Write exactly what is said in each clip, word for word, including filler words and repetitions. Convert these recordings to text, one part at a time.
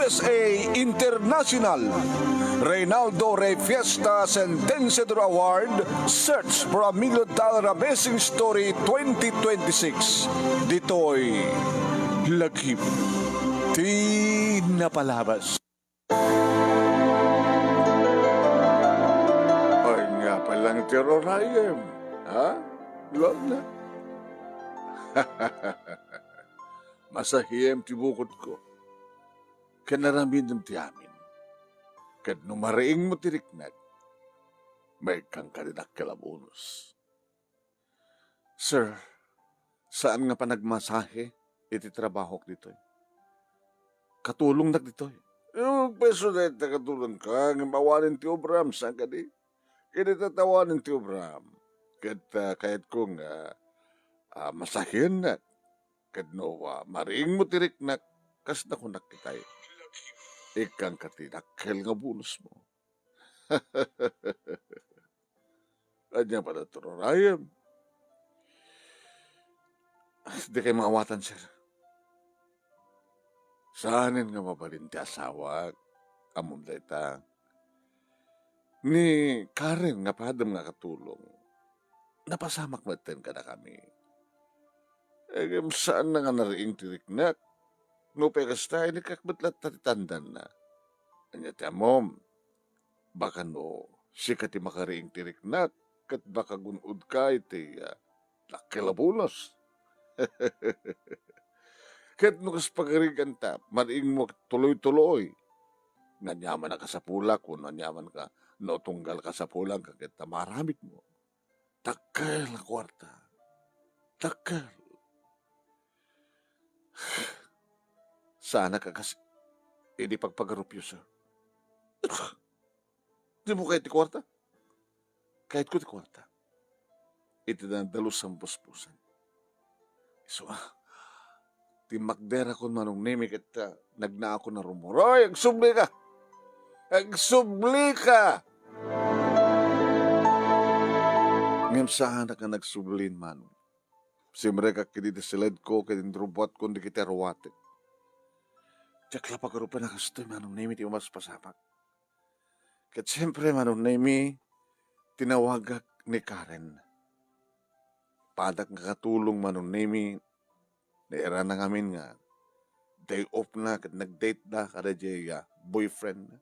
S A International, Reynaldo Rey Fiesta Sentenciador Award, Search for a Million Dollar Amazing Story twenty twenty-six. Ditoy lagip ti napalabas. Ay nga palang ti rurayem, ha? Lorna? Masahiem ti bukod ko. Ken aramidem ti amin. Ket no mariingmo ti riknak, maikkanka ti dakkel a bonus. Sir, saan nga panagmasahe iti trabahok ditoy. Katulongnak ditoy. Yung peso dayta katulongka, ngem awanen ti obram, saan kadi? Kadi tatawanen ti obram. Ket, ah, kayatko nga, ah, masahiennak. Ket no, ah, mariingmo ti riknak, kas nakunak kitay. Ikkanka ti dakkel nga bonus mo. Ania pay dayta, rurayem? Dikay maawatan, sir. Saanen nga mabalin ti asawak. Ammom dayta. Ni Karen nga padem nga katulong, napasamak metten kadakami. Ngem saanna nga nariing ti riknak. Nupay kasta, inikak met latta ti tandanna. Ania ti ammom? Baka no sika ti makariing ti riknak, ket makagun-odka iti, ah, dakkel a bonus. Ket no kas pagarigan ta, mariingmo tuloy-tuloy. Nga aniaman a kasapulak, wenno aniaman ka, no tunggal kasapulanka ket ta maaramidmo. Dakkel a kuarta. Dakkel. Saanak a kas idi pagpagarupyo, sir. Dimo kayat ti kuarta? Kayatko ti kuarta. Iti nadalus a busbusen. Isu, ah, timmakderakon, Manong Nemi, ket, ah, nagnaakon a rummuar. Oy, agsublika! Agsublika! Ngem saanak a nagsublin, Manong. Simrekak idi ti siledko ket inrubuatkon dagiti aruatek. Diak la pagarupian a kastoy, Manong Nemi, ti umaspasamak. Ket siempre, Manong Nemi, tinawagak ni Karen. Padak nga katulong, Manong Nemi, nairana ngamin nga day off na ket nag-date da kadaydiay, ah, boyfriend na.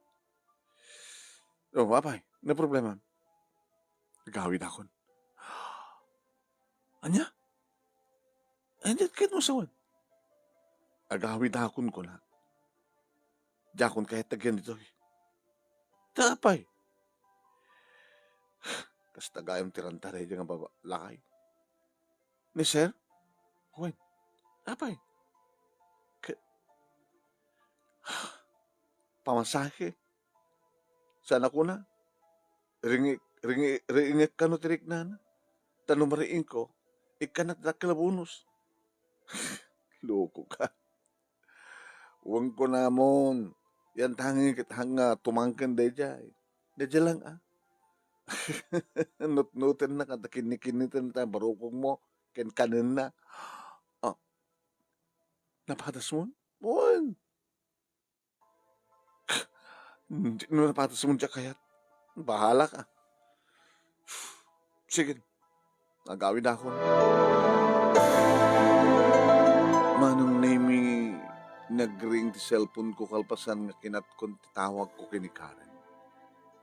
O, apay, ania problema? Agawidakon. Ania? Ania ket no sawen? Agawidakon, kunak. Diakon kayat agyan ditoy. Ta apay? Kasta gayam ti ranta daydiay nga baba-, lakay. Ni sir? Wen. Apay? Ke-, pamasahe. Saan a kuna? Ringi-, ringi-, riingek kano ti riknana? Ta no mariingko, ikkannak dakkel a bonus. Loko ka. Wen kunamon, yan tanging ket hanga tumangken daydiay. Daydiay lang, ah. Nutnotenna ket kinnikinniten ta barukongmo ken kanenna. Ah, napatasmon? Wen. No napatasmon, diak kayat. Bahalak, ah. Sige, agawidakon. Manong Nemi, nagring ti cellphone ko kalpasan nga kinatkon ti tawag ko ken ni Karen.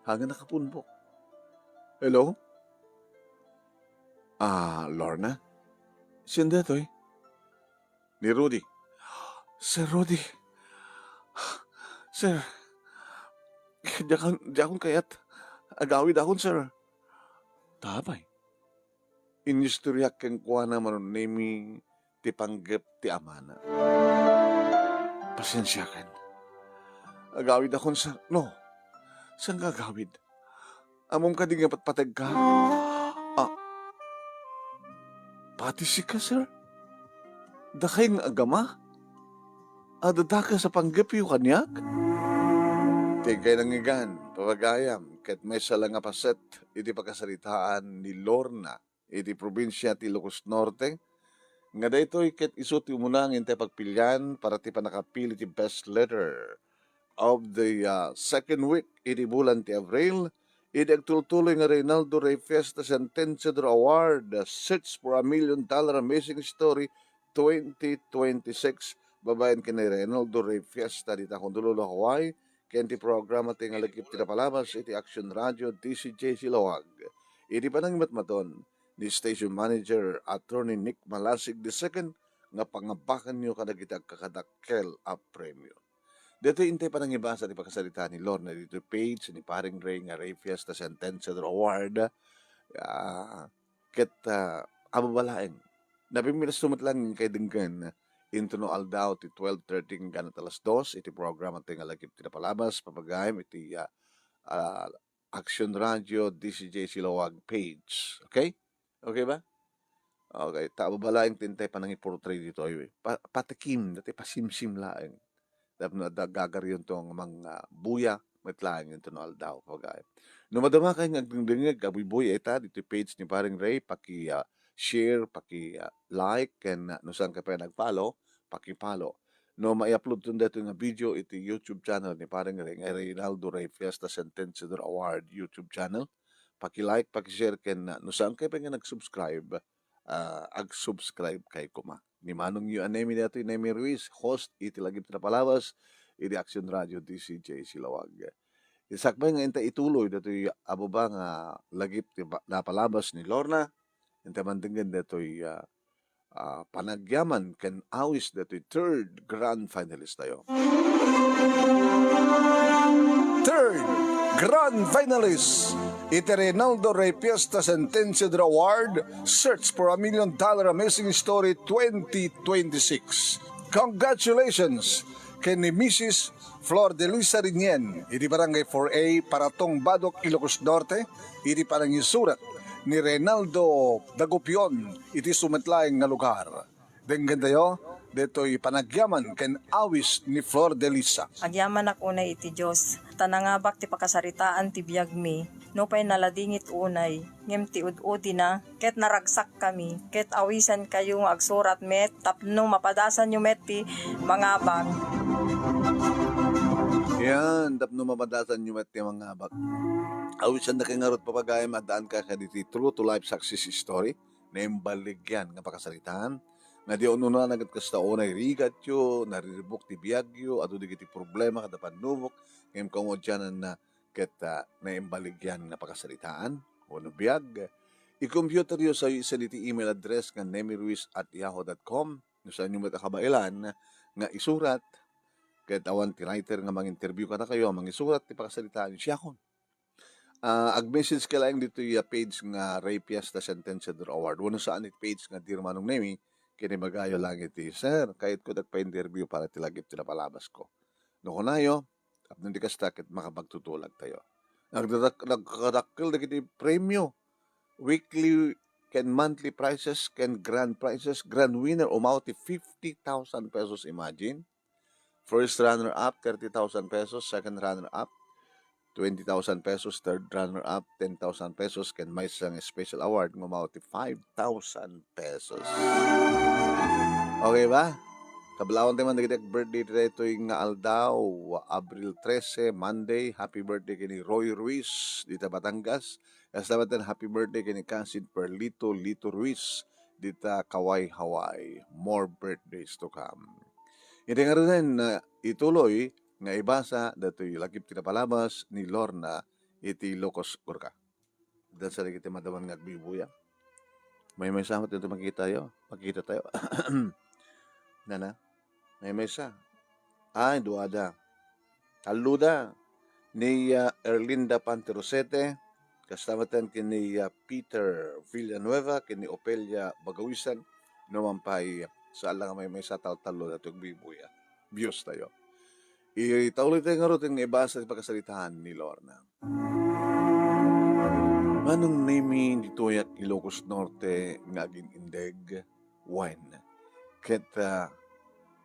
Hanga nakapunbok. Hello? Ah, Lorna? Sino daytoy? Ni Rudy. Sir Rudy. Sir, diakon, diakon kayat. Agawidakon, sir. Ta apay? Inistoriak kenkuana, Manong Nemi, ti panggep ti amana. Pasensiakan. Agawidakon, sir. No. Saan nga agawid? Ammom kadi nga patpategka? Ah, pati sika, sir? Dakay nga agama? Adda dakes a panggepyo kaniak? Ti inkay nangngegan, papagayam, ket maysa la nga paset iti pakasaritaan ni Lorna iti probinsia ti Ilocos Norte, nga daytoy ket isu ti umuna nga intay pagpilian para ti pannakapili ti best letter. of the, ah, second week iti bulan ti Abril, idi agtultuloy nga Reynaldo Rey Fiesta Sentenciador Award, ah, Search for a Million Dollar Amazing Story twenty twenty-six, babaen ken ni Reynaldo Rey Fiesta dita Honolulu, Hawaii, ken ti programa ti nga lagip ti napalabas iti Action Radio D C J Siloag. Iti panangimatmaton ni Station Manager Attorney Nick Malasig the second nga pangabakanyo kadagiti agkakadakkel a premio. Daytoy intay panangibasa ti pakasaritaan ni Lorna ditoy page ni Paring Ray nga Ray Fiesta Sentenciador Award. Ah, ket, ah, ababa laeng. Napimilastuma laeng kay denggen intono aldaw ti twelve thirty ngganat alas dos iti programa ti nga lagip ti napalabas, papagaem iti, ah, ah, Action Radio D C J Siloag page. Okay? Okay ba? Okay. Ta ababa laeng ti intay panangiportray ditoy. Pa-, patikim, dati pasimsim laeng. Tapno adda gagarionto nga mangbuya met laeng intono aldaw, pagaem. No madamakay nga agdengdengngeg, abuybuyay ita ditoy page ni Paring Ray, paki, ah, share, paki, ah, like, ken, ah, no saan ka pa nag-follow, paki-follow. No mai-uploadton daytoy nga video iti YouTube channel ni Paring Ray, nga Reynaldo Ray Fiesta Sentenciador Award YouTube channel, paki-like, paki-share, ken, ah, no saan ka pa nga nag-subscribe, ah, ag-subscribe kay koma. Ni manongyo a Nemi daytoy, Nemi Ruiz, host iti lagip ti napalabas iti Action Radio D C J Siloag. Sakbay nga inta ituloy daytoy ababa nga lagip ti ba-, napalabas ni Lorna, inta mandenggen daytoy, ah, ah, panagyaman ken awis daytoy third grand finalist tayo. Third grand finalist iti Reynaldo Rey Fiesta Sentenciador Award, Search for a Million Dollar Amazing Story twenty twenty-six. Congratulations ken ni Missus Flor de Lisa Rinien, iti Barangay four A, Paratong, Badoc, Ilocos Norte, iti panangisurat ni Reynaldo Dagupion iti sumetlaeng nga lugar. Denggentayo, detoy panagyaman ken awis ni Flor de Lisa. Agyamanak unay iti Dios, ta nangabak ti pakasaritaan ti biagmi. Nupay naladingit unay, ngem ti ud-udina, ket naragsakkami, ket awisankayo nga agsurat met tapno mapadasanyo met ti mangabak. Yan, tapno mapadasanyo met ti mangabak. Awisandakay ngarud, papagaem, addaanka kaditi True to Life Success Story. Naimbaligyan nga pakasaritaan, nga di ununana ket kasta unay rigatyo, nariribbok ti biagyo, adu dagiti problema kada pannubok, ngem kaungodiananna ket, ah, naimbaligyan nga pakasaritaan, wenno biag. I-computeryo sa, send iti email address nga nemiruiz at yahoo dot com. No saanyo met a kabaelan nga isurat, ket awan ti writer nga manginterview kadakayo a mangisurat ti pakasaritaan, siakon. Ah, ag-message ka laeng ditoy, ah, page nga Ray Fiesta Sentenciador Award. Wenno saan iti page nga Dear Manong Nemi, ken ibagayo laeng iti, "Sir, kayatko ti agpa-interview para iti lagip ti napalabasko." No kunayo, tapno di kasta, ket makapagtutulagtayo. Nagdadak-, nagkadakkel dagiti premio. Weekly ken monthly prizes ken grand prizes. Grand winner, umawat ti fifty thousand pesos. Imagine. First runner-up, thirty thousand pesos. Second runner-up, twenty thousand pesos. Third runner-up, ten thousand pesos. Ken maysa nga special award nga umawat ti five thousand pesos. Okay ba? Kablawan tayo man dagiti birthday daytoy nga aldaw, Abril trese, Monday. Happy birthday ken ni Roy Ruiz, dita Batangas. Kasta met, happy birthday ken ni Cousin Perlito Lito Ruiz, dita Kauai, Hawaii. More birthdays to come. Iti ngaruden, ah, ituloy nga ibasa datoy lagip ti napalabas ni Lorna iti Ilocos Gorka. Dansa dagiti madaman nga agbibuya. Maymaysa met dito makita tayo. Makita tayo. Nana? Maymaysa. Ay, duada. Talloda. Ni, ah, Erlinda Panterosete. Kasta met ken ni, ah, Peter Villanueva, ken ni Ofelia Bagawisan. Numan pay, saan lang maymaysa, taltallo datoy agbibuya. Bius tayo. Itauli tayo ngarud nga ibasa ti pakasaritaan ni Lorna. Manong Nemi, ditoyak Ilocos Norte nga agin-indeg, wen. Ket, ah,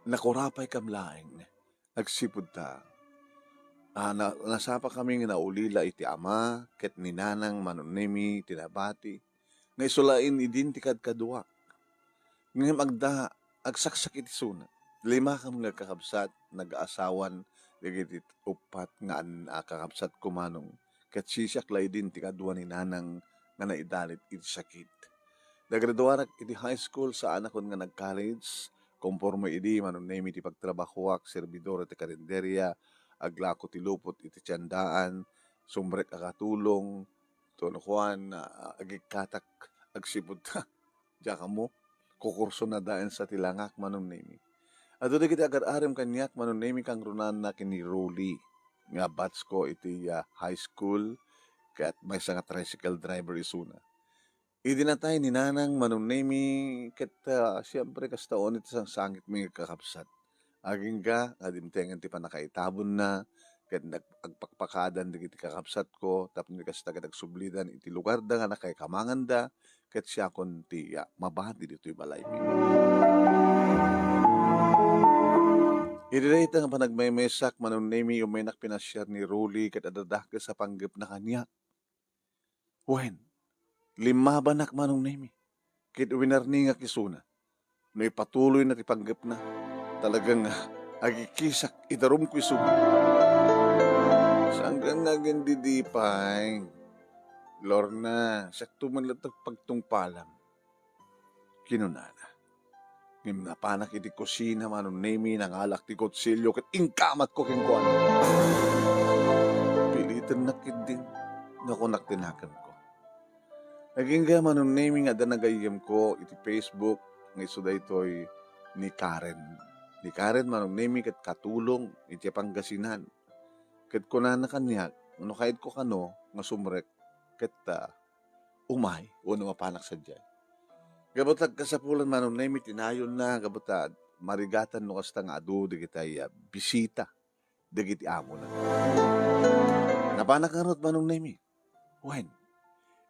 nakurapay kam laeng, agsipud ta. Ah, na-, nasapa kami nga naulila iti ama ket ni nanang Manong Nemi ti nabati, nga isu laeng idin ti kadkaduak. Ngem agda, agsaksakit isuna. Lima kam nga kakabsat, nag-aasawan, dagiti uppat nga an-, a kakabsatko, Manong, ket siak la idin ti kadua ni Nanang nga naidalit iti sakit. Nagraduarak iti high school, saanakon nga nag-college. Komporme idi, Manong Nemi, ti pagtrabahoak, serbidor iti karinderia, aglako ti lupot iti tiendaan, sumrek a katulong, tono kuan, a-, agikkatak, agsipud ta. Diak ammo, kukursona daensa ti langak, Manong Nemi. Adu dagiti agar-arem kaniak, Manong Nemi, kangrunanna ken ni Rolly, nga batchko iti, ah, high school, ket maysa nga tricycle driver isuna. Idi natay ni Nanang, Manong Nemi, ket, ah, siempre, kasta unay ti sangsangitmi nga kakabsat. Agingga nga dimtengen ti pannakaitabonna, ket nag-, agpakpakadan dagiti kakabsatko, tapno kasta ket agsublidan iti lugarda nga nakaikamanganda, ket siakon ti, ah, mabati ditoy balaymi. Idi dayta nga panagmaymaysak, Manong Nemi, umaynak pinasiar ni Rolly ket adda dakes a panggepna kaniak. Wen, limmabanak, Manong Nemi, ket winarningak isuna no ipatuloyna ti panggepna. Talaga nga agikisak idarumko isuna. Sangkan nga agindidipay, Lorna, siakto man latta pagtungpalam, kinunana. Ngem napanak iti kusina, Manong Nemi, nangalak ti kutsilio ket inkamatko kenkuana. Pilitennak ketdin, nakunak ti nakemko. Agingga, Manong Nemi, nga adda nagayyemko iti Facebook nga isu daytoy ni Karen. Ni Karen, Manong Nemi, ket katulong iti Pangasinan. Ket kunana kaniak, no kayatko kano nga sumrek, ket, ah, umay, wenno mapanak sadiay. Gapu ta agkasapulan, Manong Nemi, ti nayonna, gapu ta marigatan no kasta nga adu dagiti, ah, bisita dagiti amona. Napanak ngarud, Manong Nemi. Wen,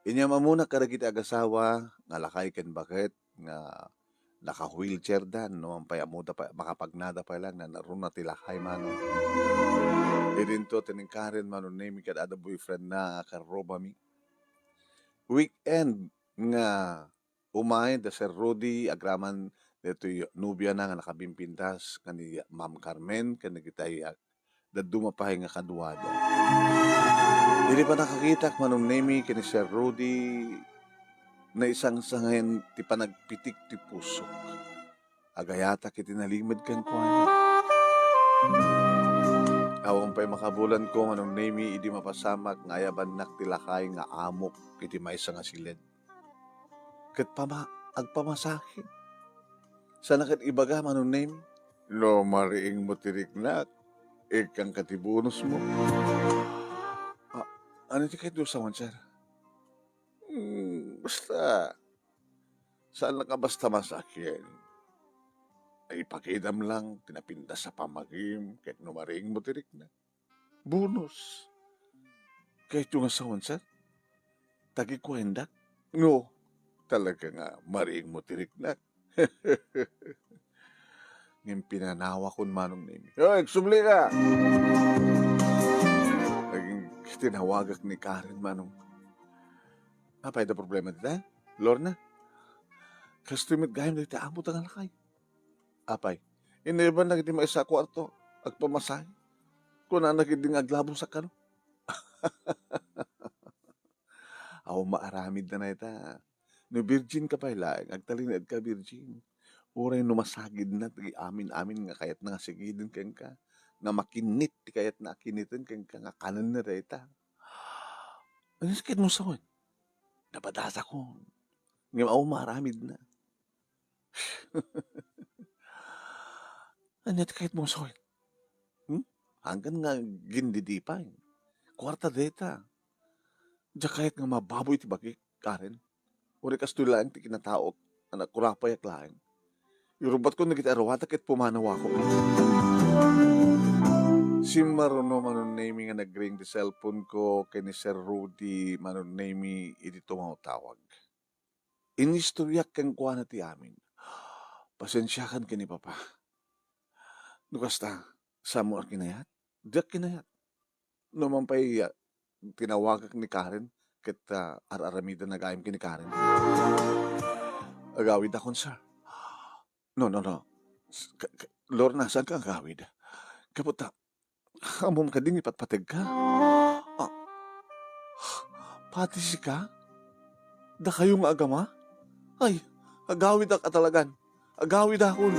inyam-amonak kadagiti agasawa nga lakay ken baket nga naka-wheelchair da, no, ampay ammoda pay, makapagnada pay lang, nanaruna ti lakay, Manong. Idinto ti ni Karen, Manong Nemi, ket adda boyfriendna nga karrubami. Weekend nga umay da Sir Rudy agraman daytoy nobiana nga nakabimpintas ken ni Ma'am Carmen ken dagiti dadduma pay nga kaduada. Idi pannakakitak, Manong Nemi, ken ni Sir Rudy, naisangsangen ti panagpitik ti pusok. Agayatak iti nalimed kenkuana. Awan pay makabulanko, Manong Nemi, idi mapasamak nga ayabannak ti lakay nga amok iti maysa nga siled. Ket pama-, agpamasahe. Sana ket ibaga, Manong Nemi, "No mariingmo ti riknak, ikkanka ti bonusmo." Ah, ania ti kayatmo sawen, sir? Hmm, basta, saan lang a basta masakian. Ay, ipakidam lang ti napintas a pamagim ket no mariingmo ti riknak. Bonus. Kayatyo nga sawen, sir? Tagikuendak? No, talaga nga mariingmo ti riknak. Ngem pinanawakon, Manong Nemi. Hoy, agsublika! Naging tinawagak ni Karen, Manong. Apay da problema dita? Lorna? Kastoy met gayam dagiti amota nga lakay. Apay, inayabannaka iti maysa a kuarto, agpamasahe. Kunana ketdi nga aglabosakon. Awan maaramidna dayta. No virgin ka pay laeng, agtalinaedka virgin. Uray no masagidna ti amin-amin nga kayatna nga sigiden kenka, nga makinnit ti kayatna a kinniten kenka, nga kanenna dayta. Ania ti kayatmo sawen? Napadasakon. Ngem awan maaramidna. Ania ti kayatmo sawen? Hmm? Anggan nga agindidipay. Kuarta dayta. Diak kayat nga mababoy ti bagik, Karen. Uray kastoy laeng ti kinataok, a nakurapayak laeng. Irubbatkon dagiti aruatak ket pumanawakon. Simmaruno, Manong Nemi, nga nagring ti cellphone ko ken ni Sir Rudy, Manong Nemi, idi tumawtawag. Inistoryak kenkuana ti amin. Pasensiakan ken ni Papa. No kasta, saanmo a kinayat? Diak kinayat. No man pay, ah, tinawagak ni Karen ket, ah, ar-aramidenna gayam ken ni Karen. Agawidakon, sir. No, no, no. S-, ka-, ka-, Lorna, saanka agawid? Gapu ta, Ammom kadi nga ipatpategka? Ah, pati sika? Dakayo nga agama? Ay, agawidak a talagan. Agawidakon.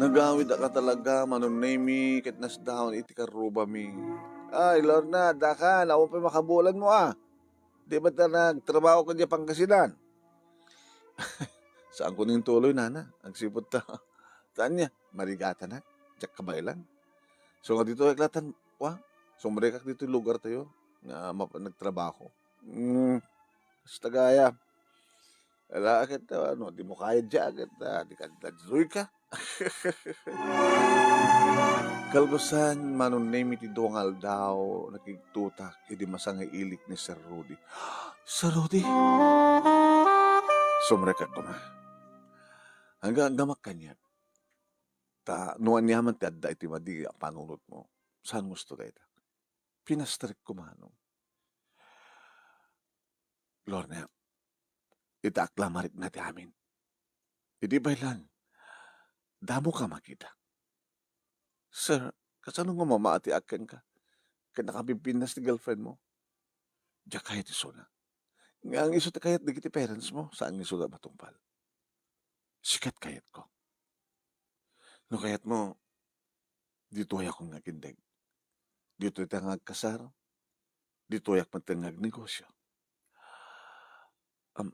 Nagawidak a talaga, Manong Nemy, ket nasdaon iti karrubami. Ay, Lorna, daka, awan pay makabulan mo, a. Di ba ta nagtrabaho ka diay Pangasinan? Saanko nga intuloy, nana. Agsipud ta, ania, marigatanak. Diak kabaelan. So, nga ditoy, klatan, wa? Sumrekak ditoy lugartayo nga map-, nagtrabaho. Hmm, kasta gayam. Ala, ket, ano, dimo kayat diay, ket, ah, di ka, daytoy ka. Kalpasan, Manong Nemy, ti dua nga aldaw, nakigtotak idi masangailik ni Sir Rudy. Sir Rudy? Sumrekak koma. Anggaanggamak kaniak. Ta no aniaman ti adda iti madi a panunotmo, saan gusto dayta? Pinasterekko, Manong. Lorna, ita aklamarik na ti amin. Idi baelan, damo ka makita. Sir, kasano nga mamaatiak kenka? Ket nakapimpintas ti girlfriend mo? Diak kayat isuna. Nga ang isu ti kayat dagiti parents mo, saan nga isuna matungpal. Sikat kayatko. No kayatmo, ditoyak nga agindeg. Ditoy ta nga agkasar, ditoyak met nga agnegosyo. Am,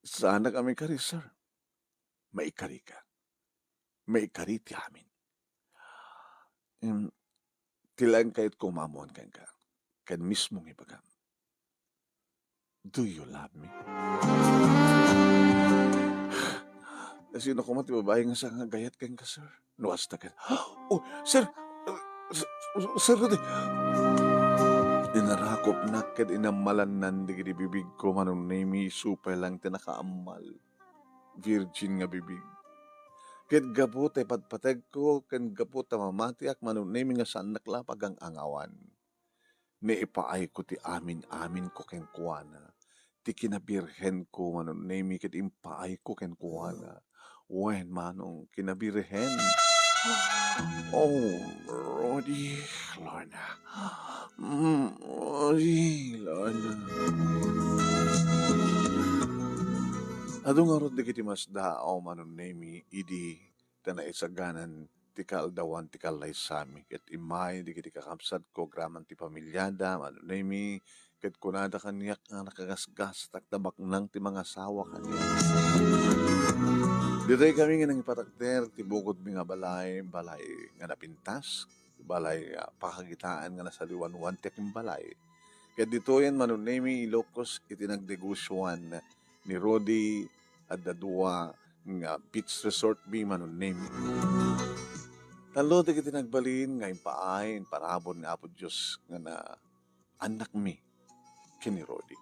saanak a maikari, sir. Maikari ka. Maikari ti amin. Em, ti laeng kayatko nga ammoan kenka, ken mismo nga ibagam. Do you love me? Sino koma ti babai nga saan nga agayat kenka, sir? No kasta ket, oh, sir, uh, s-, s-, Sir Rudy. Inarakopnak ket inammalannan dagiti bibigko, Manong Nemy, isu pay laeng ti nakaammal. Virgin nga bibig. Ket gapu ta ipatpategko, ken gapu ta mamatiak, Manong Nemy, nga saannak la pagang-angawan. Naipaayko ti amin-aminko kenkuana. Ti kinabirhenko, Manong Nemy, ket impaayko kenkuana. Wen, Manong, kinabirhen. Oh, Rudy, Lorna. Mm, Rudy, Lorna. Adu ngarud dagiti masdaaw, Manong Nemy, idi ta naisaganan ti kaaldawan ti kallaysami, ket immay dagiti kakabsatko agraman ti pamiliada, Manong Nemy, ket kunada kaniak nga nakagasgastak ta baknang ti mangasawa kaniak. Ditoy kami nga nangipatakder ti bukodmi nga balay, balay nga napintas, balay, ah, pakakitaan nga nasaliwanwan ti akimbalay. Ket ditoyen, Manong Nemy, Ilocos, iti nagnegosioan ni Rudy, adda dua nga beach resort mi, Manong Nemy. Tallo dagiti nagbalin nga impaay, imparabur ni Apo Dios nga na-, annakmi ken ni Rudy.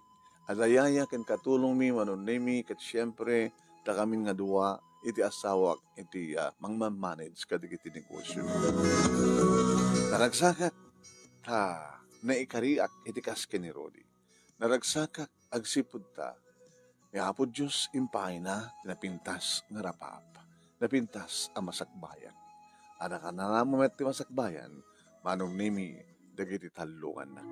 Adda yaya ken katulongmi, Manong Nemy, ket siempre, ta kamin nga dua iti asawak iti, ah, mangman-manage kadagiti negosio. Naragsakak ta naikariak iti kas ken ni Rudy. Naragsakak agsipud ta, ni Apo Dios impaayna ti napintas nga rapap, napintas a masakbayan. A nakanaramo met ti masakbayan, Manong Nemy, dagiti tallo nga annak.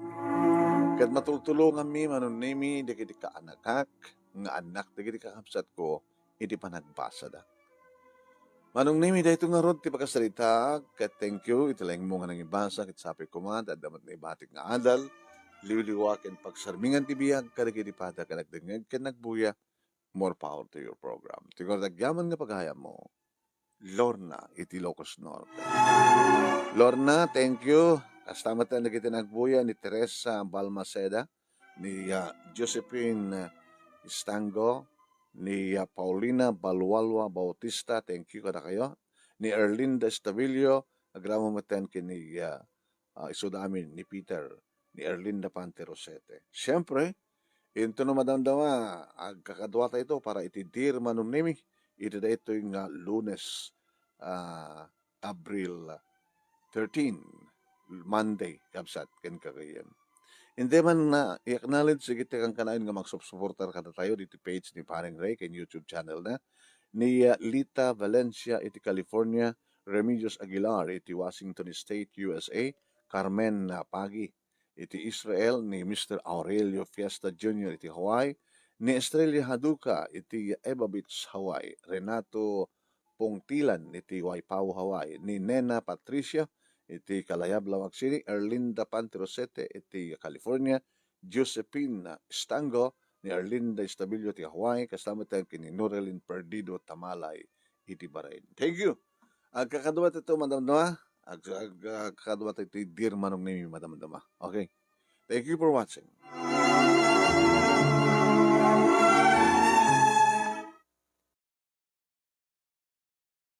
Ket matultulonganmi, Manong Nemy, dagiti kaanakak nga annak dagiti kakabsatko iti panagbasada. Manong Nemy, daytoy ngarud ti pakasaritaak, ket thank you iti laengmo nga nangibasa, ket sapay koma ta adda met naibatik nga adal, liwliwa ken pagsarmingan ti biag kadagiti pada ken nagdengngeg ken nagbuya. More power to your program. Ti ngarud agyaman nga pagayammo, Lorna iti Ilocos Norte. Lorna, thank you. Kasta met dagiti nagbuya ni Teresa Balmaceda, ni, ah, Josephine, ah, Istango, ni, ah, Paulina Balualua Bautista, thank you kadakayo. Ni Erlinda Estavillo, agraman metten ken ni, ah, ah, isuda amin ni Peter, ni Erlinda Pante Rosete. Siempre, intono madamdama, agkakaduatayo para iti Dear Manong Nemy, iti daytoy nga Lunes, ah, Abril thirteen, Monday, kabsat, ken kagayyem. Inti man nga i-acknowledge dagiti kankanayon nga magsupsuportar kadatayo diti page ni Paring Ray ken YouTube channel na. ni, ah, Lita Valencia iti California, Remedios Aguilar iti Washington State, U S A, Carmen, ah, Pagi iti Israel, ni Mister Aurelio Fiesta Junior iti Hawaii, ni Estrella Haduka iti Eva Beach, Hawaii, Renato Pongtilan iti Waipahu, Hawaii, ni Nena Patricia iti Kalayab, Laoag City, Erlinda Pantirosete iti California, Josephine Stango, ni Erlinda Estabillo iti Hawaii, kasta met ken ni Norelin Perdido Tamalay iti Bahrain. Thank you. Agkakadua ti madamdama. Ag-, ag-, agkakadua ti dear manong ni madamdama. Okay. Thank you for watching.